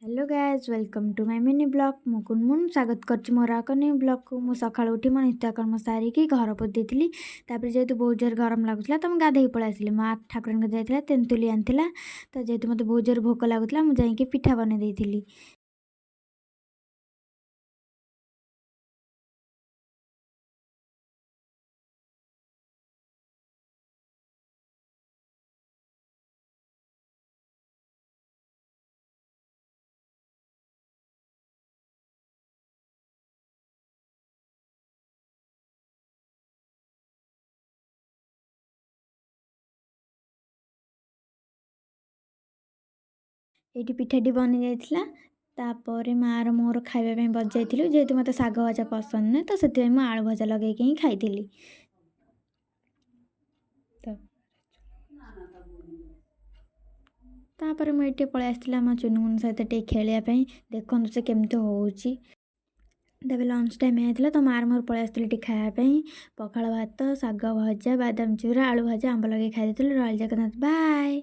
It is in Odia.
Hello guys, welcome to my mini vlog। ମୁଁ କୁନମୁନ, ସ୍ୱାଗତ କରୁଛି ମୋର ଏକ ନ୍ୟୁ ବ୍ଲଗ୍କୁ। ମୁଁ ସକାଳୁ ଉଠି ମୋ ନିତ୍ୟକର୍ମ ସାରିକି ଘର ପୋଛି ଦେଇଥିଲି। ତାପରେ ଯେହେତୁ ବହୁତ ଜୋରେ ଗରମ ଲାଗୁଥିଲା, ତ ମୁଁ ଗାଧୋଇକି ପଳେଇ ଆସିଲି। ମା ଠାକୁରଙ୍କ ଯାଇଥିଲା, ତେନ୍ତୁଲି ଆଣିଥିଲା। ତ ଯେହେତୁ ମୋତେ ବହୁତ ଜୋରେ ଭୋକ ଲାଗୁଥିଲା, ମୁଁ ଯାଇକି ପିଠା ବନେଇ ଦେଇଥିଲି। ଏଇଠି ପିଠାଟି ବନି ଯାଇଥିଲା। ତାପରେ ମାଆର ମୋର ଖାଇବା ପାଇଁ ବସିଯାଇଥିଲୁ। ଯେହେତୁ ମୋତେ ଶାଗ ଭଜା ପସନ୍ଦ ନୁହେଁ, ତ ସେଥିପାଇଁ ମୁଁ ଆଳୁ ଭଜା ଲଗେଇକି ହିଁ ଖାଇଥିଲି। ତ ତାପରେ ମୁଁ ଏଇଠି ପଳେଇ ଆସିଥିଲି ଆମ ଚୁନୁମୁନୁ ସହିତ ଟିକେ ଖେଳିବା ପାଇଁ। ଦେଖନ୍ତୁ ସେ କେମିତି ହେଉଛି। ତେବେ ଲଞ୍ଚ ଟାଇମ୍ ହେଇଯାଇଥିଲା, ତ ମାଆର ମୋର ପଳେଇ ଆସିଥିଲୁ ଟିକେ ଖାଇବା ପାଇଁ। ପଖାଳ ଭାତ, ଶାଗ ଭଜା, ବାଦାମ ଚୁରା, ଆଳୁ ଭଜା, ଆମ୍ବ ଲଗେଇ ଖାଇ ଦେଇଥିଲୁ। ରହିଲି, ଜଗନ୍ନାଥ, ବାଏ।